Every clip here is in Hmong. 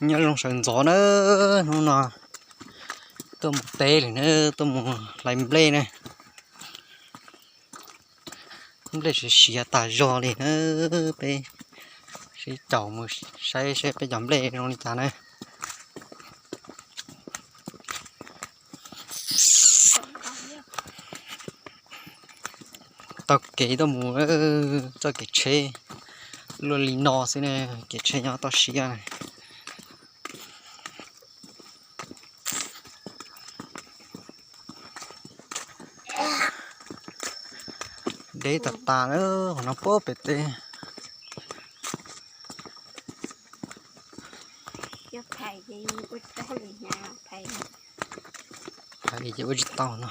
Nyob zoo sawv ntxov na, hnub no tuaj mus teb lawm na, tuaj mus hlais nplej na. Nplej siav siav tas zog li na, peb sib caum mus saib saib peb cov nplej zoo li cas na. Taug kev tuaj mus, txoj kev tsheb luaj li no xwb na, kev tsheb nyob toj siab na. Deb tas tas na, qhov no puag pem teb. Phais ces ua tsis tau no.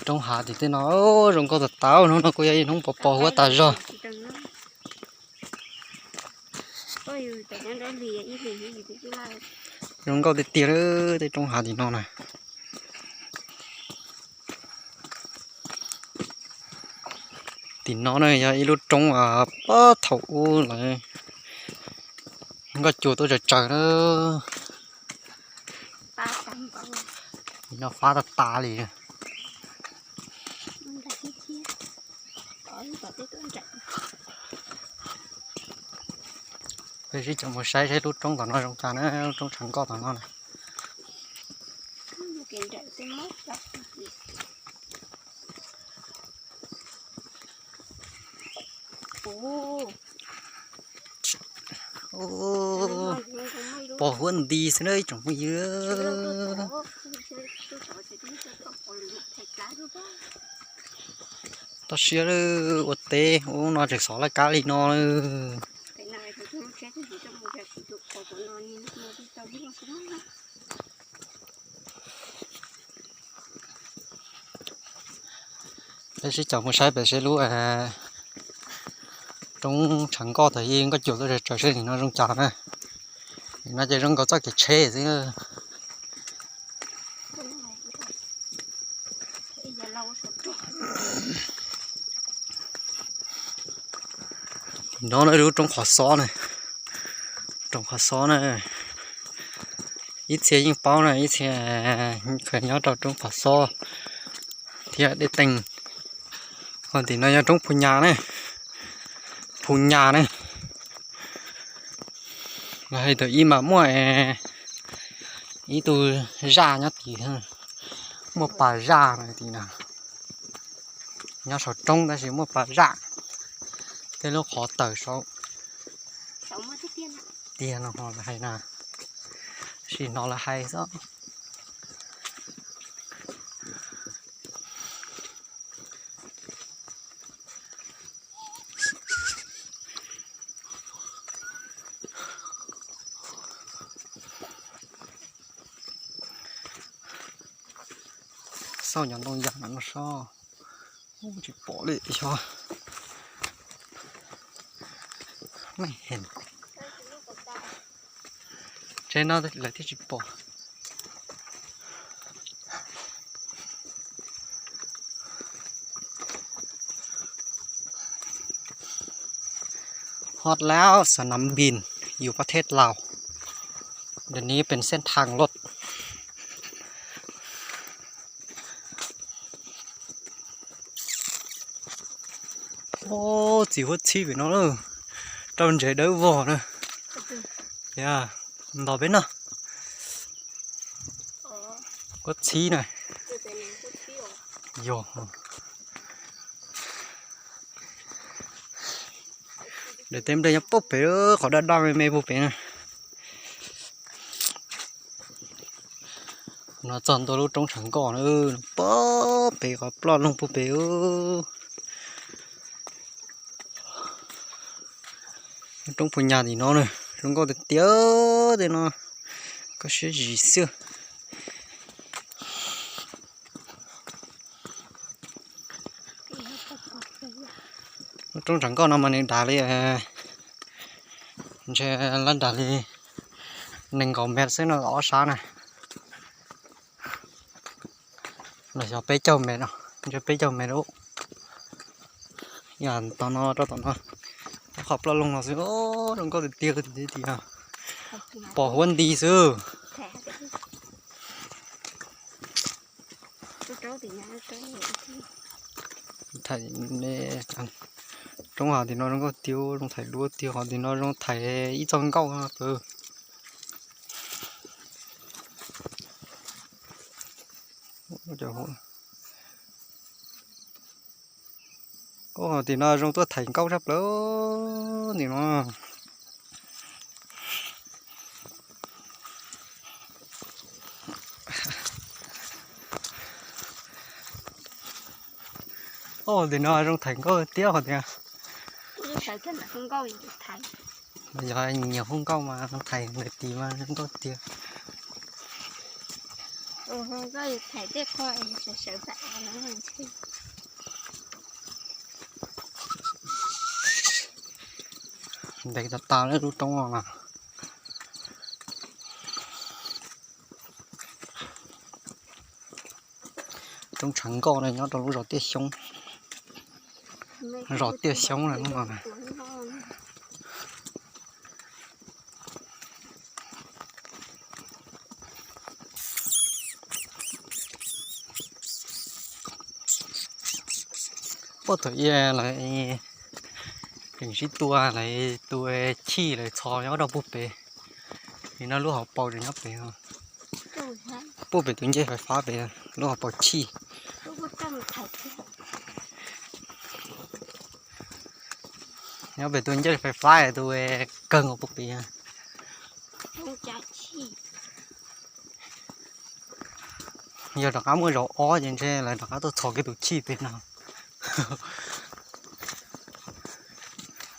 Roob hav tim tej no zoo nkauj tas tas, hnub no kuj yog ib hnub pos pos huab tas zog. Zoo nkauj tiag tiag tej roob hav tim no na. Tim no na yog ib lub roob uas puag thaum ub lawv nkauj cua tuaj tsaws tsaws na. Tim no fab tas tas li. Peb sib caum mus saib saib lub roob tom no zoo cas na, lub roob tshav nkoj tom no na. Pos huab nti xwb na ib tsoom phooj ywg. Toj siab ua teb ub no tseem xov laj kab li no. Peb sib caum mus saib pem seb lub roob tshav nkoj thaum ub nkauj cua tuaj tsaws seb nim no zoo cas na. Nim no ces zoo nkaus txoj kev tsheb xwb. No na lub roob qhov xob na, roob qhov xob na. Ib txhia yeej paub na, ib txhia kheev nyob rau roob qhov xob thiab dej teeg. Ho tim no yog roob Phu Nyas na, Phu Nyas na. Los hais thaum ub mas muaj ib tug zaj nyob tim, muaj pas zaj no tim no. Nyob saum roob tab sis muaj pas zaj, tej lub qhov tawm saud. Tiag no ho lawv hais na, sim no lawv hais xwb. Xauj cov ntoo yas no sob, tsis pom li xyov. Tsev no lawv thiaj tsis pom. Hotแล้ว สนามบิน อยู่ประเทศลาว เดี๋ยวนี้เป็นเส้นทางรถ Txiv huab txhib pem no, rau ntsev dawb vog na. Ntos peb no. Huab txhib na. Yog. Daim teb nplej nyob puag pem, qhov daj daj me me puag pem na. No txog ntua lub roob tshav nkoj na, puag pem qhov ploj loog puag pem. Roob Phu Nyas tim no na, zoo nkauj tiag tiag tej no, koj siab zim xwb. Lub roob tshav nkoj no mas nws dav li, ntshe lab dav li nees nkaum mev xwb no ob sab na. Los xyov peb caug mev no, ntshe peb caug mev lawm. Yam tom no rau tom no, qhov ploj loog no xwb, zoo nkauj tiag tiag, pom huab nti xwb. Thaim roob hov tim no zoo nkauj tiag, zoo thaim duab tiag, hov tim no zoo thaim ib txoj nkauj pawg. Tim no zoo tuaj thaim nkauj tshaj plaws tim no. Tim no zoo thaim nkauj tiag hov tias. Yog nyiam hu nkauj mas thaim ntawm tim mas zoo nkauj tiag. Ntev tas tas lub roob no na. Roob Tshav Nkauj no nyob rau lub zos Tiaj Xyoob, zos Tiaj Xyoob na lub no na. Puag thaum ub lawv tseem sib tua, lawv tua chij lawv txhos nyob rau puag pem. Nim no lub hauv paus tseem nyob pem, puag pem tus ncej fais fab pem, lub hauv paus chij. Nyob pem tus ncej fais fab tus kawg nkaus puag pem. Yog rov qab muaj zaum ob ces ntshe lawv rov qab tuaj txhos kiag tus chij pem no.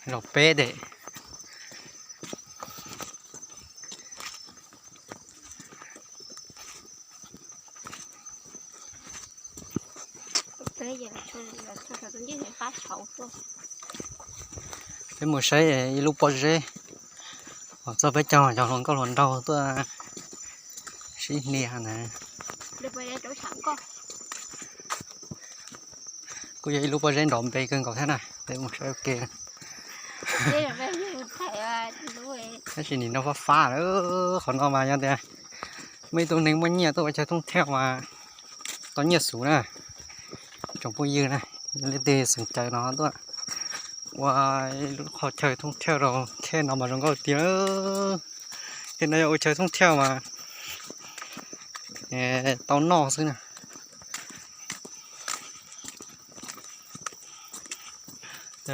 Zaum peb tes. Peb mus saib ib lub pob zeb uas txog peb caug cov hluas nkauj hluas nraug tuaj sib hnia na. Kuj yog ib lub pob zeb nrov npe kawg nkaus thiab na, peb mus saib ua ke. Tab sis nim no fab fab lawm, qhov no mas yog tias muaj ib tug neeg muaj nyiaj tuaj ua chaw thooj thiaj mas tau nyiaj xub na. Tsoom phooj ywg na, leej twg xeem caw no tuaj ua ib lub qhov chaw thooj thiaj rau thiaj no mas zoo nkauj tiag. Thiaj no yog ua chaw thooj thiaj mas tau noj xwb na.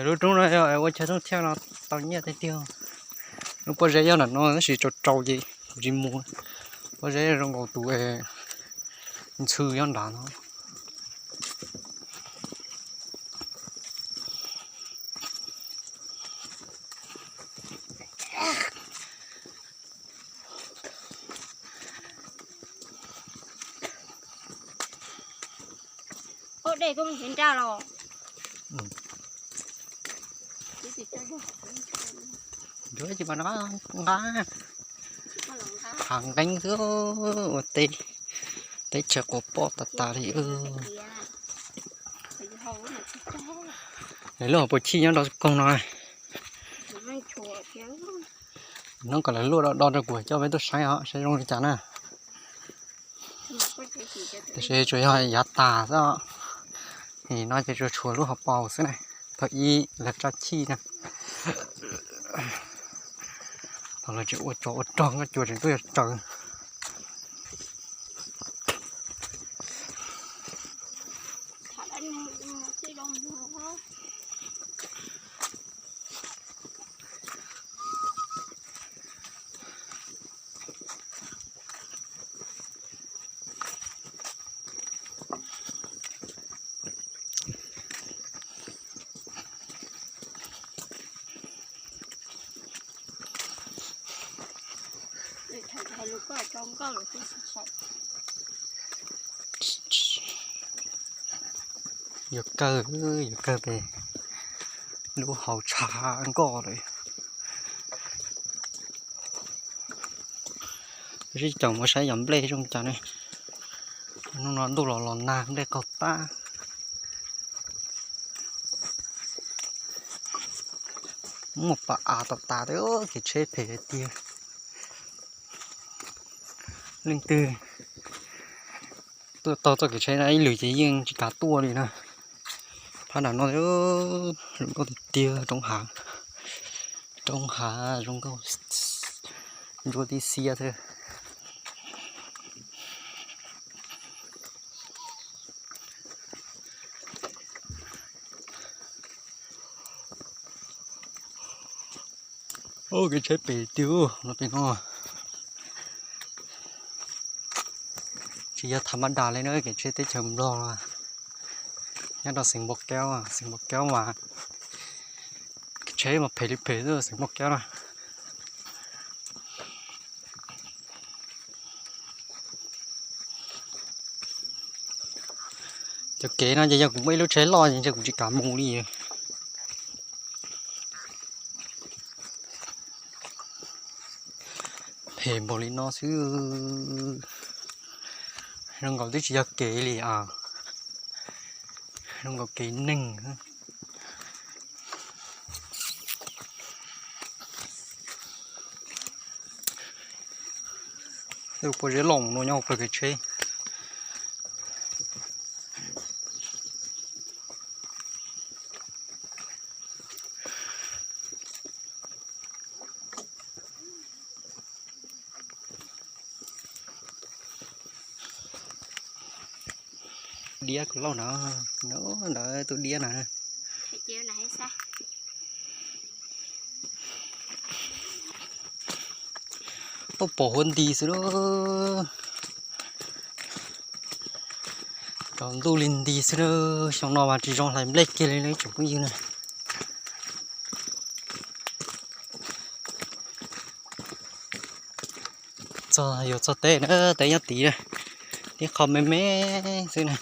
Lub roob no yog ua chaw thooj thiaj no tau nyiaj tiag tiag. Lub pob zeb nyob nram no tab sis tsaus tsaus ces kuv tsis mus. Pob zeb zoo nkaus tus ntxhw nyob nrad no. Ua dej koj mus nrhiav nraj los? Nrhiav tsis pom nqa, nqa hav nqeeb xwb ua teb, teb chaws quas poj tas tas li. Lawv lub hauv paus chij nyob rau koog no. Nov kom lawv luaj do do rau kuv coj peb tuaj saib os, saib zoo li cas na. Tiam sis tsuas yog yav tas xwb, nim no ces tsuas tshuav lub hauv paus xwb na. Thaum ub lawv tsa chij na, thaum lawv tseem ua tsov ua rog nkauj cua tseem tuaj yog tsaws. Yuav kawg, yuav kawg pem lub hauv tshav nkoj lawm. Sib caum mus saib yog nplej zoo cas ne. Hnub no ntuj los los nag nplej qaug tag. Muaj pas av tas tas thiab, kev tsheb phem tiag. Leej twg tuaj taug txoj kev tsheb no ib lwm ces yeej tsis kam tuaj li na. Phab nram no zoo nkauj tiag tiag, roob hav, roob hav zoo nkauj, ntsuab tib xiab xwb. Kev tsheb phem tiag no pem no. Tsis yog thav mab das li na, kev tsheb teb chaws Nplog no. Nyob rau xeev Npau Kaub, xeev Npau Kaub mas kev tsheb mas phem li phem xwb xeev Npau Kaub na. Cov kev no ces yog kuv muaj ib lub tsheb loj ces ntshe kuv tsis kam mus li. Phem npaum li no xwb, zoo nkaus twb tsis yog kev li as, zoo nkaus kev neeg. Ua zeb loj no nyob ua pawg kev tsheb. Diab kuv lauj na, ntawd tus diab na. Ub, pom huab nti xwb na. Tsaus ntuj li nti xwb na, xyoo no mas tsis zoo hlais nplej kiag li tsoom phooj ywg na. Txog yuav txog teb na, teb nyob tid na, tib qho me me xwb na.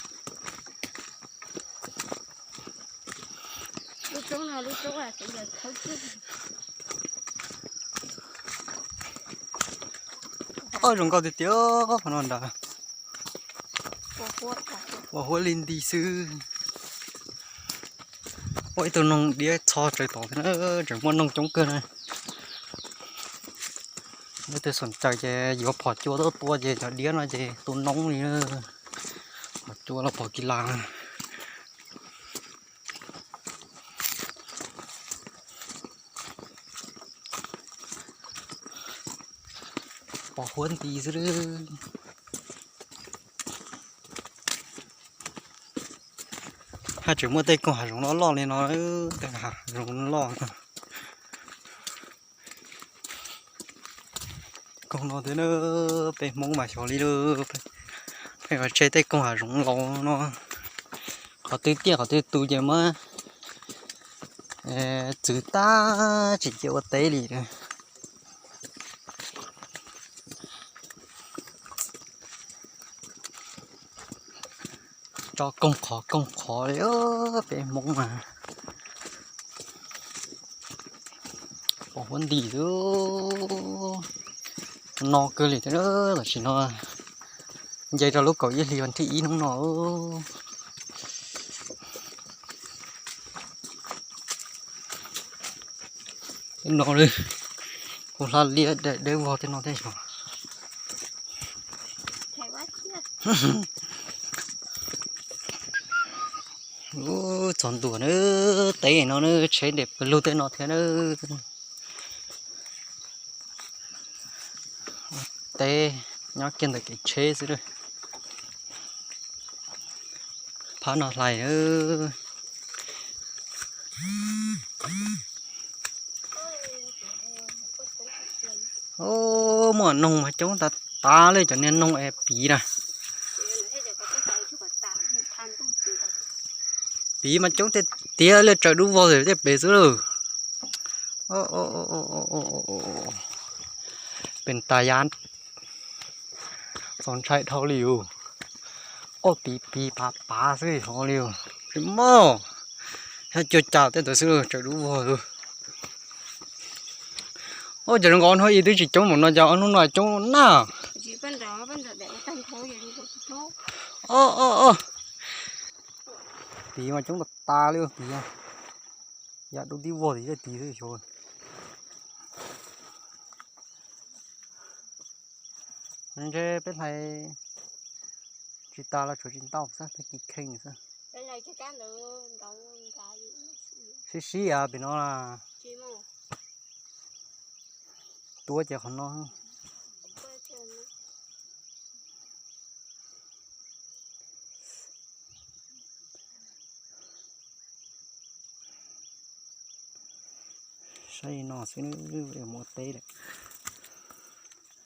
Ub, zoo nkauj tiag tiag qhov no ntag. Pom huab li nti xwb. Ua ib tug noog diab txho tsaws tom thiab na, tseem muaj noog coob kawg na. Leej twg xoom caws ces yuav phom cua tuaj tua ces cov diab no ces tu noob li na. Phom cua los phom kis las. Pom huab nti xwb. Haj tseem muaj tej koog hav zoov loj loj li no, tej hav zoov loj no. Koog no thiab na, peb Hmoob mas xyov li lawm. Peb mas tseg tej koog hav zoov laus no, qhov twg tiaj qhov twg tus ces muab txwv tag tsis cia ua teb li. Tso koog qhov koog qhov li peb Hmoob mas. Pom huab nti xwb, no kawg li thiab. Tam sim no nce rau lub kaum ib hlis vas thib ib hnub no. Tej no li, kuv hla liab dawb vog tej no thiab xyov. Ub, txog ntua na, teb no na, tsheb nres pawg lug tej no thiab na. Teb nyob kiag ntawm kev tsheb xwb. Phab no hlais na. Ub, muaj noog mas coob tas tas li, cov niag noog es piv na. Piv mas coob tiag tiag li, tsaws dub vog tej pem xwb lauj. Pes tas yav txaus ntshai dhau li os. Quaj piv piv pav pav xwb hov li os. Tsis muaj, yog cua cas tej ntawd xwb tsaws dub vog xwb. Ub, cas zoo nkaus ob hnub ib twb tsis coob npaum no, cas ob hnub no coob na. Piv mas coob tas tas li piv. Yav dub tib vog tim tej tid xwb xyov. Ntshe peb hlais tsis tas los tshuav tsis ntau xwb, tag kis kheej xwb. Sib sib av pem no na. Tuab ces qhov no. Saib li no xwb, mus ua teb lawm.